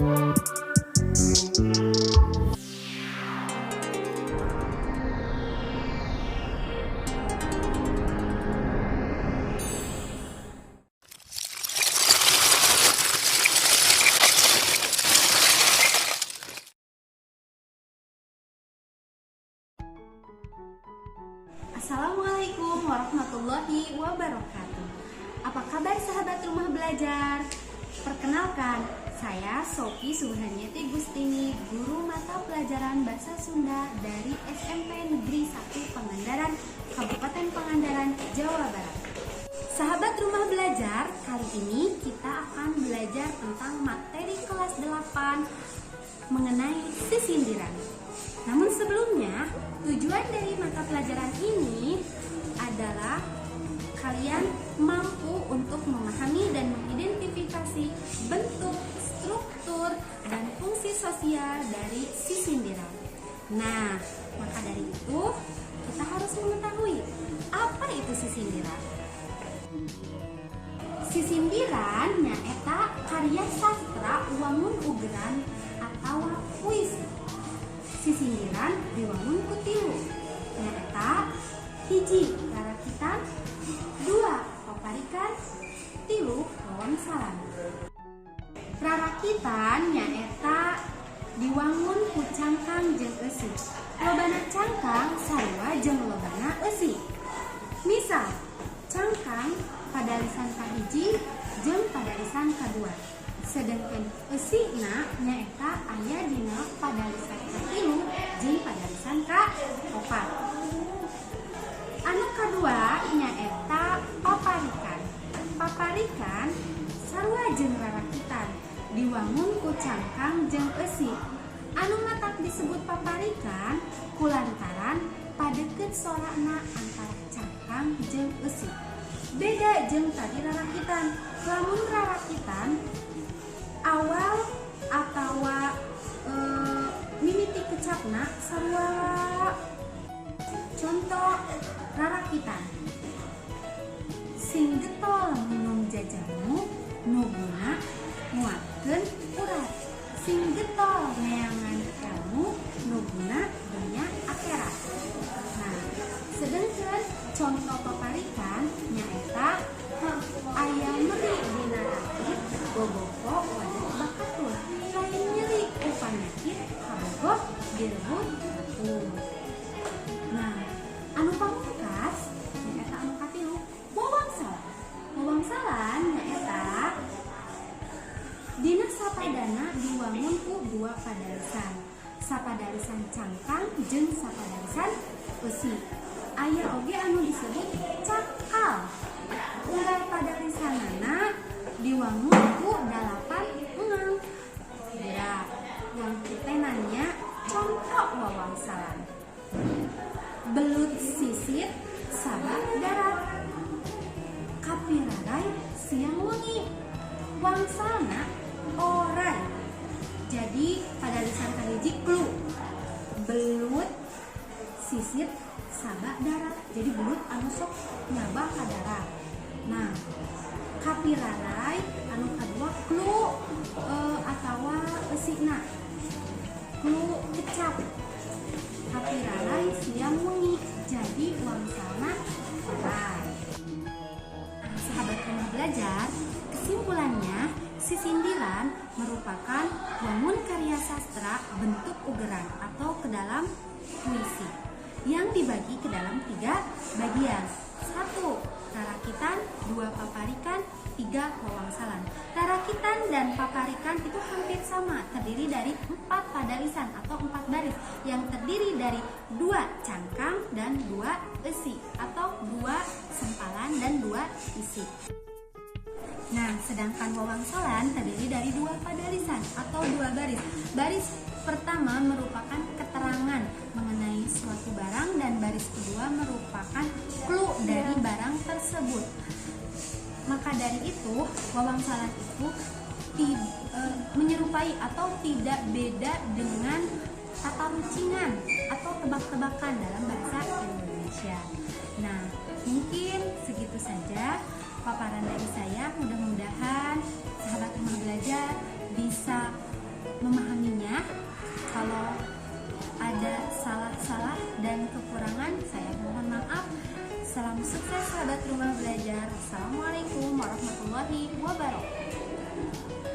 Assalamualaikum warahmatullahi wabarakatuh. Apa kabar sahabat rumah belajar? Perkenalkan, saya Sofi Subhaniati Gustini, guru mata pelajaran Bahasa Sunda dari SMP Negeri 1 Pangandaran, Kabupaten Pangandaran, Jawa Barat. Sahabat rumah belajar, kali ini kita akan belajar tentang materi kelas 8 mengenai sisindiran. Namun sebelumnya, tujuan dari mata pelajaran ini adalah kalian mampu untuk memahami dan mengidentifikasi bentuk, struktur, dan fungsi sosial dari sisindiran. Nah, maka dari itu kita harus mengetahui apa itu sisindiran. Sisindiran nyaeta karya sastra wangun ugeran atau puisi. Sisindiran diwangun ku tilu, nyaeta hiji rarakitan, dua paparikan, tilu wawangsalan. Rarakitan nyaeta diwangun ku cangkang jeung eusi. Lobana cangkang sarua jeung lobana eusi. Misal, cangkang padalisan kahiji jeung padalisan kadua. Sedangkan eusina nyaeta aya dina padalisan katilu jeung padalisan kaopat. Anu kadua nyaeta paparikan. Paparikan sarua jeung rarakitan, diwangun ku cangkang jeung eusi. Anu matak disebut paparikan kulantaran padeket sorana antara cangkang jeung eusi. Beda jeung tadi rarakitan. Lamun rarakitan awal atawa mimiti kecapna sarua. Contoh rarakitan: sing getol minum jajamu nu guna nguatkeun urat, sing getol neangan ilmu nu guna dunya akhirat. Nah, sedangkan contoh paparikan nyaeta aya meri dina rakit boboko wadah bakatur, lain nyeri ku panyakit kabogoh direbut batur. Nah, anu pamungkas nyaeta anu katilu, wawangsalan. Wawangsalan nyaeta dina sapadana diwangun ku dua padalisan, sapadalisan cangkang jeung sapadalisan eusi. Aya oge anu disebut cangkal. Unggal padalisanana diwangun ku 8 engang. Beda yang kutenannya. Contoh wawangsalan: belut sisit sabak darat, kapirarai siang wengi, wangsalna orai. Jadi padalisan kahiji klu belut sisit sabak darat, jadi belut anu sok nyabak ka darat. Nah, kapirarai anu kadua klu atawa eusina, klu kecap, kapirarai siang wengi, jadi wangsalna orai. Nah, sahabat rumah belajar, kesimpulannya sisindiran merupakan wangun karya sastra bentuk ugeran atau ke dalam puisi yang dibagi ke dalam tiga bagian. Satu, rarakitan, dua, paparikan, tiga, wawangsalan. Rarakitan dan paparikan itu hampir sama, terdiri dari 4 padalisan atau 4 baris yang terdiri dari 2 cangkang dan 2 eusi atau 2 sempalan dan 2 isi. Nah, sedangkan wawangsalan terdiri dari 2 padalisan atau 2 baris. Baris pertama merupakan keterangan mengenai suatu barang dan baris kedua merupakan clue dari barang tersebut. Maka dari itu, wawangsalan itu menyerupai atau tidak beda dengan tata rucingan atau tebak-tebakan dalam bahasa Indonesia. Nah, mungkin segitu saja paparan dari saya. Mudah-mudahan sahabat rumah belajar bisa kekurangan saya mohon maaf. Salam sukses sahabat rumah belajar. Assalamualaikum warahmatullahi wabarakatuh.